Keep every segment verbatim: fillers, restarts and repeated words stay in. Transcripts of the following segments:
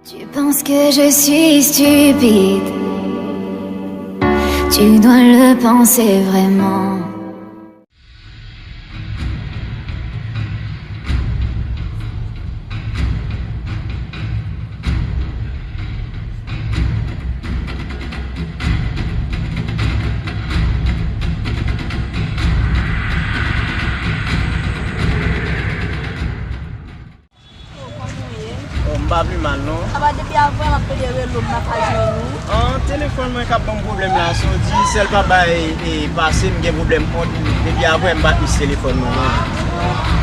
Tu penses que je suis stupide. Tu dois le penser vraiment. Oh, m pa pi mal, non. Apa depi avè m ap pede rele w, m pa ka jwenn ou? An, telefòn mwen k ap ban m pwoblèm la, se w di sèl pa bay e pase, m gen pwoblèm kont li. Depi avè m pa plis telefòn mwen, non.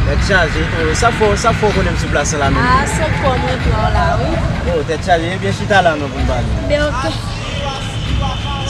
Tèt chaje. Oh, sa fò, sa fò konnen m sou plas la menm. Ah, se kò mwen pran la, wi. Oh, tèt chaje. Ebyen, chita la, non, pou n pale. Ben, ok.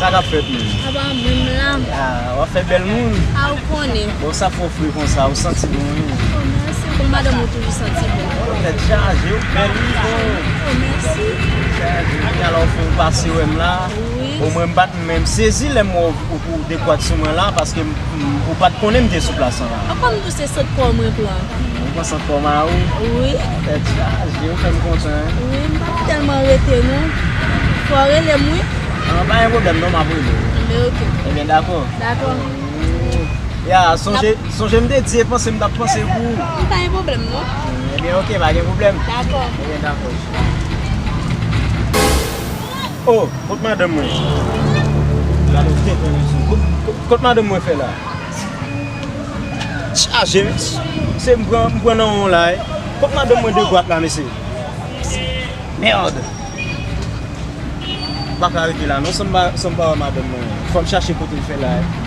Sa k ap fèt menm? Apa mwen m la. Ah, w ap fè bèl moun. Ah, ou konnen. Bon, sa fò fre konsa, ou santi bon, wi. Oh, mèsi. Pou madanm ou toujou santi bon. Oh, tèt chaje, ou bèl, wi, bon. Oh, mèsi. Tèt chaje. Kounye a la, ou fè yon pase wè m la. Wi. Omwen, m pa t menm sezi lè m wè w, ou, ou dekwat sou mwen la, paske m, m, ou pa t konnen m te sou plas lan la. Apa m tou se sant kò mwen pran? Ou pran sant kò mari w? Wi. Tèt chaje, ou fè m kontan, en. Wi, m p ap tèlman rete, non. Fò w rele m, wi. An, pa gen pwoblèm, non, m ap rele w. Enben, oke. Ebyen, dakò. Dakò. Ya, sonje, sonje m te di e panse m t ap panse pou ou. M pa gen pwoblèm, non. Ebyen, oke, pa gen pwoblèm. Dakò. Ebyen, dakò. Oh, kot madanm mwen? Gade w tenten, mesye. Kot, kot, kot madanm mwen fè la? Chaje, mesye. Se m pran, m pran nan yon la, wi. Kot madanm mwen de gwat la, mesye? Merde. M pa ka rete la, non, san m pa, san m pa wè madanm mwen. Fò m chache kote l fè la, wi.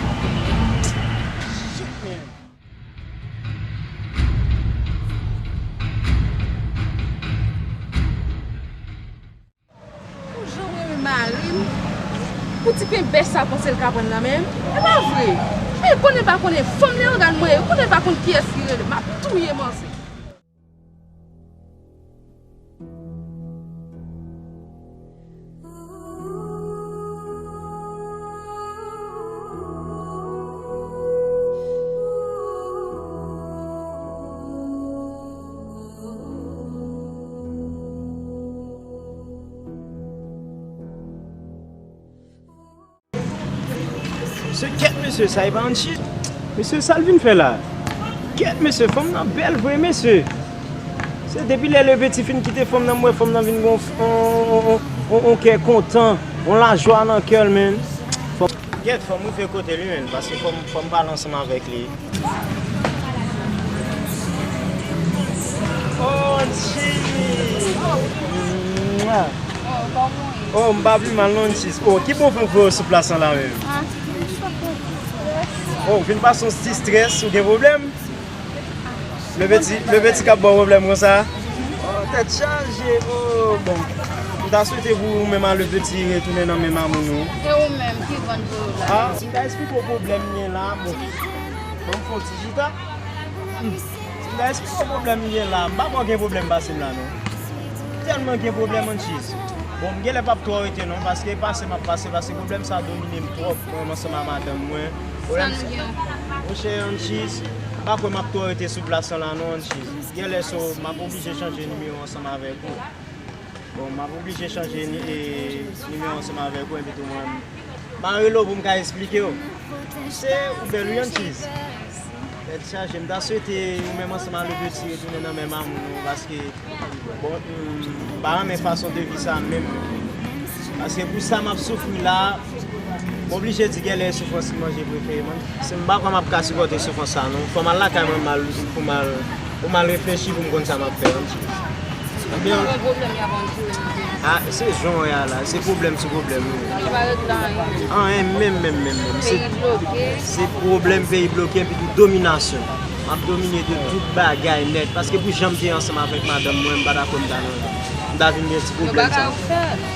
Pou jan mwen renmen mari m, pou ti pen bèch sa panse l ka pran nan men m, e pa vre. E konnen pa konnen, fanm Leyogàn mwen ye, konnen pa konn kiyès ki rele, m ap touye manzè. Mesye, kèt mesye, sa e pa Anchise? Mesye, sa l vin fè la? Kèt mesye, fanm nan bèl vre, mesye. Se depi lè Lepeti fin kite fanm nan, m wè fanm nan vin gon yon, yon, yon, yon, yon kè kontan, yon lajwa nan kè l, menn. Gèt, fò m rive kote li, menn, paske fò m, fò m pale ansanm avèk li. Oh, Jimmy! Mwa! Oh, m pa pi mal non, Chis. Oh, ki bon fè w sou plas lan la menm? Oh, ou vin pase yon ti strès, ou gen pwoblèm? Lepeti, Lepeti k ap ba w pwoblèm konsa? Oh, tèt chaje, oh, bon. M ta swete pou ou menm a Lepeti retounen nan menm amoun ou. E ou menm, ki vann pou ou la? Ah, m ta esplike w pwoblèm m gen la, bon. Bon, m fè yon ti chita. M ta esplike w pwoblèm m gen la. M pa kwè w gen pwoblèm pase m la, non. Tèlman gen pwoblèm, Anchis. Bon, m genlè p ap twò rete non, paske pase m ap pase, paske pwoblèm sa domine m twòp, mwen menm ansanm a madanm mwen. Pwoblèm sa, monchè, Anchis, m pa kwè m ap twò rete sou plas lan la non, Anchis. Genlè so, m ap oblije chanje nimewo ansanm avèk ou. Bon, m ap oblije chanje ni-, e, nimewo ansanm avèk ou, epi tou mwen, m a rele w pou m ka esplike w. Se ou bèl wi, Anchis. Tèt chaje, m ta swete ou menm ansanm a Lepeti retounen nan menm amoun nou, paske, bon, m pa renmen fason de vi sa menm. Paske pou sa m ap soufri la, m oblije di genlè e soufrans ki manje prefere m. Se m pa kwè m ap ka sipòte soufrans sa non. Fò m al lakay mwen, m al, pou m al, pou m al reflechi pou m konn sa m ap fè, Anchis. Ebyen, ah, se jan w wè a la, se pwoblèm sou pwoblèm wi. Anyen, menm, menm, menm, menm. Se, se pwoblèm, peyi bloke, epi tou dominasyon. M ap domine de tout bagay nèt. Paske pou jan m te ansanm avèk madanm mwen, m pa ta kwè m ta nan, m ta vin gen ti pwoblèm sa.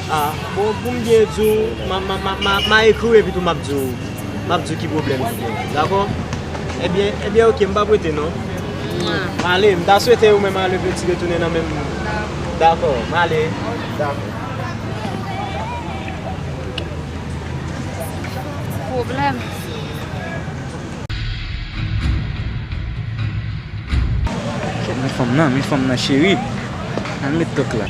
Ah, bon, pou m byen di w, m a, m a, m a, m a, m a ekri w epi tou m ap di w. M ap di w ki pwoblèm ki gen. Dakò? Ebyen, ebyen, oke, m p ap rete non. M ale, m ta swete ou menm a Lepeti retounen nan menm. Dakò, m ale. Dakò. Kèt, men fanm nan, men fanm nan, cheri. Al met tòk la.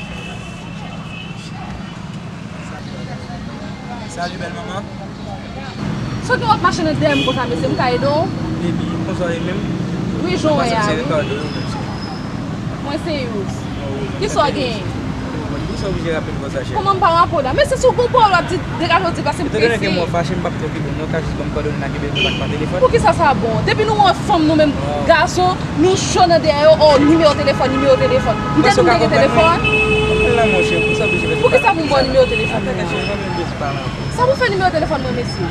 Salut belle maman. Sa w gen w ap mache nan dèyè m konsa, mesye, m ka ede w? Baby, konsa w ye menm? Wi, jan w wè a, wi. Mwen se Yous. Kisa w genyen? Kisa w oblije raple m konsa, cheri? Kòman m pa raple w la? Mesye, si w gon pawòl w ap di, degaje w di, pase m prese. Etan donnen ke m wè w fache, m p ap twò kenbe w non, ka jis ban m kòdone m ak e byen kontak pa telefòn. Poukisa sa bon? Depi nou wè fanm nou menm, gason, nou cho nan dèyè yo, oh, nimewo telefòn, nimewo telefòn. M te di m te gen telefòn. Poukisa pou m ba w nimewo telefòn mwen an? Sa pou fè nimewo telefòn mwen, mesye?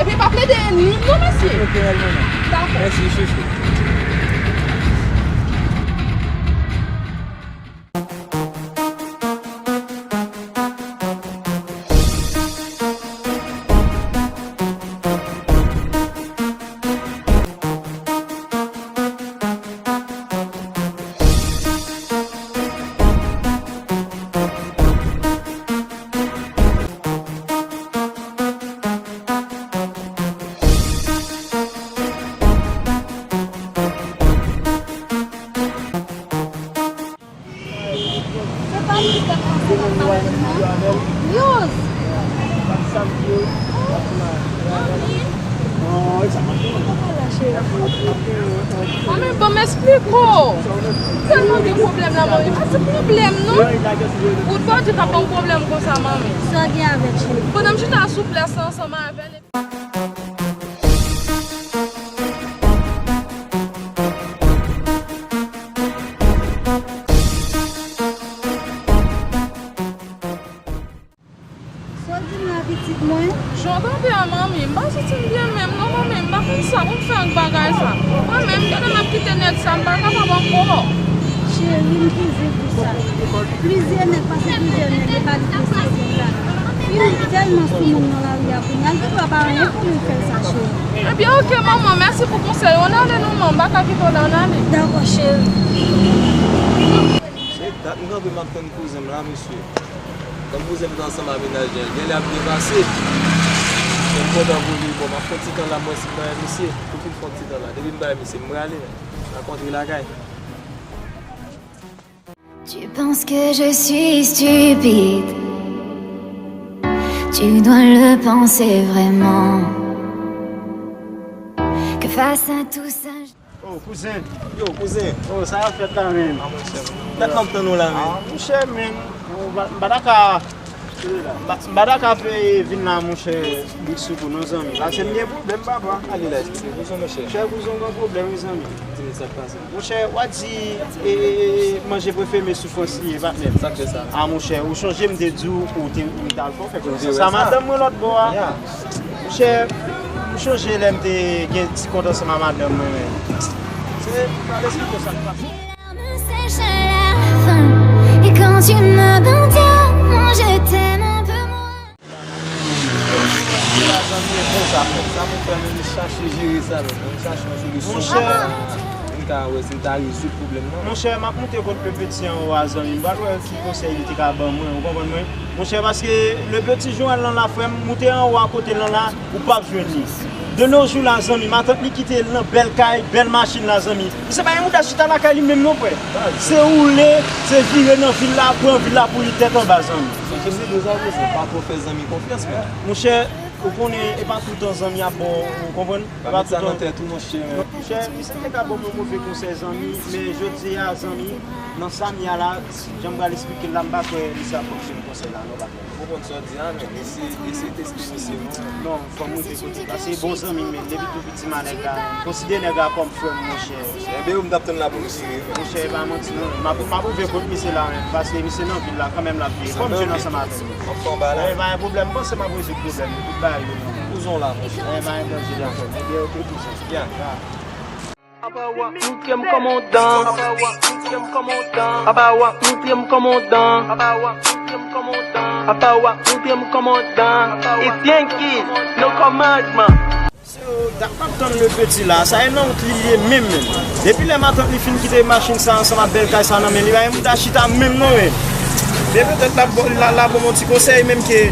Epi pa plede ni non, mesye. Ok, al mwen. Dakò. Mèsi, chouchou. Se pa li k ap pase nan pawòl nan. Yous! Mami! Mami, ban m esplike w. Tèlman gen pwoblèm la, mami. Pa se pwoblèm, non. Ou t pa di t ap ban m pwoblèm konsa, mami. Sa gen avèk cheri? Pandan m chita sou plès la ansanm avè l. Sa w di m la, pitit mwen? Jan w tande a, manmi, m pa santi m byen menm non, manmi, m pa konn sa pou m fè ak bagay sa. Mwen menm, gade m ap kite nèg sa, m pa kapab ankò. Cheri, m toujou di sa. Plizyè nèg pase plizyè nèg, e pa li ki espesyal la. Fi tèlman sou moun nan lari a kounye a, l gen dwa pa anyen pou li fè sa, cheri. Ebyen, oke, manman, mèsi pou konsèy ou. Ann ale non, manman, m pa ka kite w la, ann ale. Dakò, cheri. Se dat m kanpe, m ap tann kouzen m la, mesye. Tann kouzen m nan ansanm a mennaj li an. Genlè ap byen pase. Mwen kontan pou li. Bon, m ap fè yon ti tan la, m wè si m ta wè misye. Pou fin fè yon ti tan la. Depi m ta wè misye, m prale, men. Rakontre lakay. Tu penses que je suis stupide. Tu dois le penser vraiment. Que face à tout ça, je... Oh, kouzen. Yo, kouzen. Oh, sa ap fèt la menm. Ah, monchè. Dat m ap tann ou la menm. Ah, monchè, menm. M pa ta ka, m pa ta ka fè vin la, monchè, bout sou kou non, zanmi. Paske m gen pwoblèm, papa. Ale la, esplike kouzen, monchè. Chè kouzen, gen pwoblèm, wi, zanmi. Di m sa k pase. Monchè, w a di, e, e, e, manje prefere m e soufrans li ye, patnè m. Sa k fè sa? A, monchè, ou chonje m te di w, ou te, ou t al fè w fè konesans a madanm mwen lòt bò a. Monchè, m chonje lè m te gen ti kont ansanm a madanm mwen, men se pa lespri konsa k pase. Mes larmes sèchent la faim. Et quand tu m'abandonnes, moi je t'aime un peu moins. Sa pou fè, men nou chache jere sa, men nou chache yon solisyon. Monchè, nou ta wè si nou ta rezoud pwoblèm nan. Monchè, m ap moute kot le peti anwo a, zanmi. M pral wè ki konsèy li te ka ban mwen, ou konprann mwen? Monchè, paske le peti Joel lan la, frè m, moute anwo a kote lan la, ou p ap jwenn li. De nos jours la, zanmi, matant li kite l nan bèl kay, bèl machin la, zanmi. Misye pa gen mouda chita lakay li menm non, frè. Se woule, se vire nan vil la, pran vil la pou li tèt anba, zanmi. Monchè, se de sa vre, se pa twò fè zanmi konfyans, men. Monchè, ou konnen, e pa toutan zanmi ap bon, ou konprann? E pa toutan. Sa nan tèt ou, monchè, men. Monchè, misye te ka ban mwen move konsèy, zanmi, men jodi a, zanmi, nan sa m ye a la, jan m pral esplike l la, m pa kwè misye ap kontinye konsèy la, non, pa. Ou konprann sa w di a, men ese, ese teste misye, non. Non, fò m rive kote l, paske bon zanmi m, men depi tou piti m a nèg la, konsidere nèg la kòm frè m, monchè. Enben, ou m t ap tann la pou misye. Monchè, e pa manti, non. M ap, m ap rive kot misye la, men, paske misye nan vil la, kanmenm l ap viv. Fò m jwenn ansanm avè l. W ap fè yon bagay la? E pa gen pwoblèm, m panse m ap rezoud pwoblèm yo, tout bagay yo, non. Kouzen w la, monchè. E pa gen danje, dakò. Enben, oke, kouzen. Byen. Apa w ap montre m kòman w dan. Apa w ap montre m kòman w dan. Apa w ap montre m kòman w dan. Apa w ap montre m kòman w dan. Apa w ap montre m kòman w dan. It's Yankee, no commandment. Se dat m ap tann le peti la. Sa e nan wout li ye menm, menm. Depi lè matant li fin kite machin sa ansanm ak bèl kay sa nan men li, pa gen mouda chita menm non, men. Men petèt l ap ba, l a, l a ban m yon ti konsèy menm ke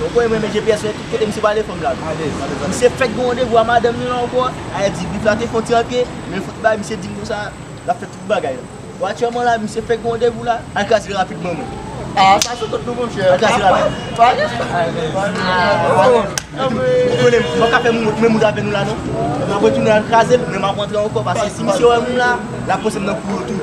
non. Ou konnen mwen menm G P S mwen, tout kote misye pale fò m la. Misye fèk gen randevou a madanm li la ankò. Ayè di bif la te fè yon ti antre, men fòk ba misye di m konsa, l ap fè tout bagay la. Bon, aktyèlman la, misye fèk gen randevou la, al kraze l rapidman mwen. Ah, sa se tout nou, monchè. Al kraze l rapid. Pa gen sa. Ou konnen, m p ap ka fè moun, menm moun avè nou la non. M ap retounen al kraze l, men m ap rantre ankò, paske si misye wè moun la, l ap panse m nan kou yo tou.